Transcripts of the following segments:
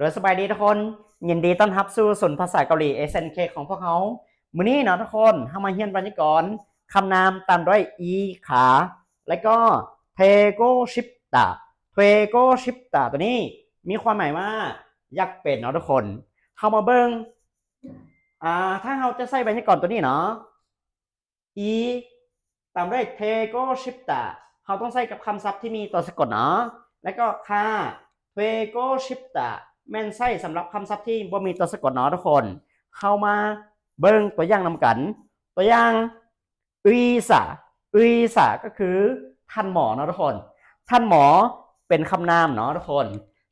ໂດຍສະບາຍດີທຸກຄົນ, ຍິນດີຕ້ອນຮັບສູ່ສູນພາສາເກົາຫຼີ ເອສເອັນເຄ ຂອງພວກເຮົາ. ມື້ນີ້ເນາະທຸກຄົນ, ເຮົາມາຮຽນໄວຍາກອນຄຳນາມຕາມດ້ວຍ ອີ ຂາ ແລະກໍ ເທໂກຊິບຕາ. ເທໂກຊິບຕາ ໂຕນີ້ມີຄວາມໝາຍວ່າຢາກເປັນເນາະທຸກຄົນ. ເຮົາມາເບິ່ງ ອາ ຖ້າເຮົາຈະໃຊ້ໄວຍາກອນໂຕນີ້ເນາະ ອີ ຕາມດ້ວຍເທໂກຊິບຕາ ເຮົາຕ້ອງໃຊ້ກັບຄຳສັບທີ່ມີຕົວສະກົດເນາະ ແລະກໍ ຄາ ເທໂກຊິບຕາ ແມ່ນໃຊ້ສຳລັບຄຳສັບທີ່ບໍ່ມີຕົວສະກົດເນາະທຸກຄົນ. ເຮົາມາເບິ່ງຕົວຢ່າງນຳກັນ. ຕົວຢ່າງ ອຶຍສາ. ອຶຍສາກໍຄືທ່ານໝໍເນາະທຸກຄົນ. ທ່ານໝໍເປັນຄຳນາມເນາະທຸກຄົນ.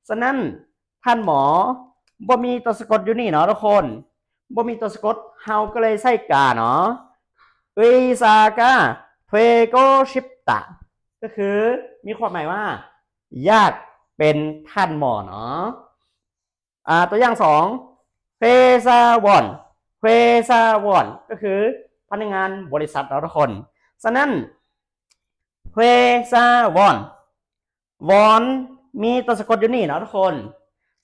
ສະນັ້ນ ທ່ານໝໍບໍ່ມີຕົວສະກົດຢູ່ນີ້ເນາະທຸກຄົນ, ບໍ່ມີຕົວສະກົດ, ເຮົາກໍເລີຍໃຊ້ກາເນາະ. ອຶຍສາກາ ເທໂກຊິບຕາ ກໍຄືມີຄວາມໝາຍວ່າຢາກເປັນທ່ານໝໍເນາະ. ອາ ຕົວຢ່າງສອງ ເພຊາວອນ. ເພຊາວອນ ກໍຄືພະນັກງານບໍລິສັດເນາະທຸກຄົນ. ສະນັ້ນ ເພຊາວອນ ວອນ ມີຕົວສະກົດຢູ່ນີ້ເນາະທຸກຄົນ.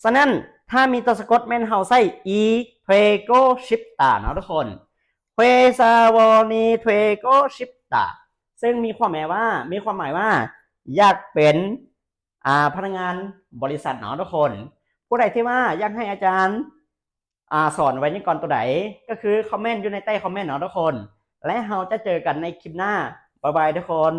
ສະນັ້ນ ຖ້າມີຕົວສະກົດແມ່ນເຮົາໃຊ້ ອີ ເທໂກຊິບຕາເນາະທຸກຄົນ. ເພຊາວອນ ເທໂກຊິບຕາ ເຊິ່ງມີຄວາມໝາຍວ່າ ມີຄວາມໝາຍວ່າຢາກເປັນ ອາ ພະນັກງານບໍລິສັດເນາະທຸກຄົນ. ຜູ້ໃດທີ່ວ່າຢາກໃຫ້ອາຈານ ອາ ສອນໄວຍາກອນໂຕໃດ ກໍຄືຄອມເມັນຢູ່ໃນໃຕ້ຄອມເມັນເນາະທຸກຄົນ ແລະເຮົາຈະເຈີກັນໃນຄລິບໜ້າ. ບາຍບາຍທຸກຄົນ.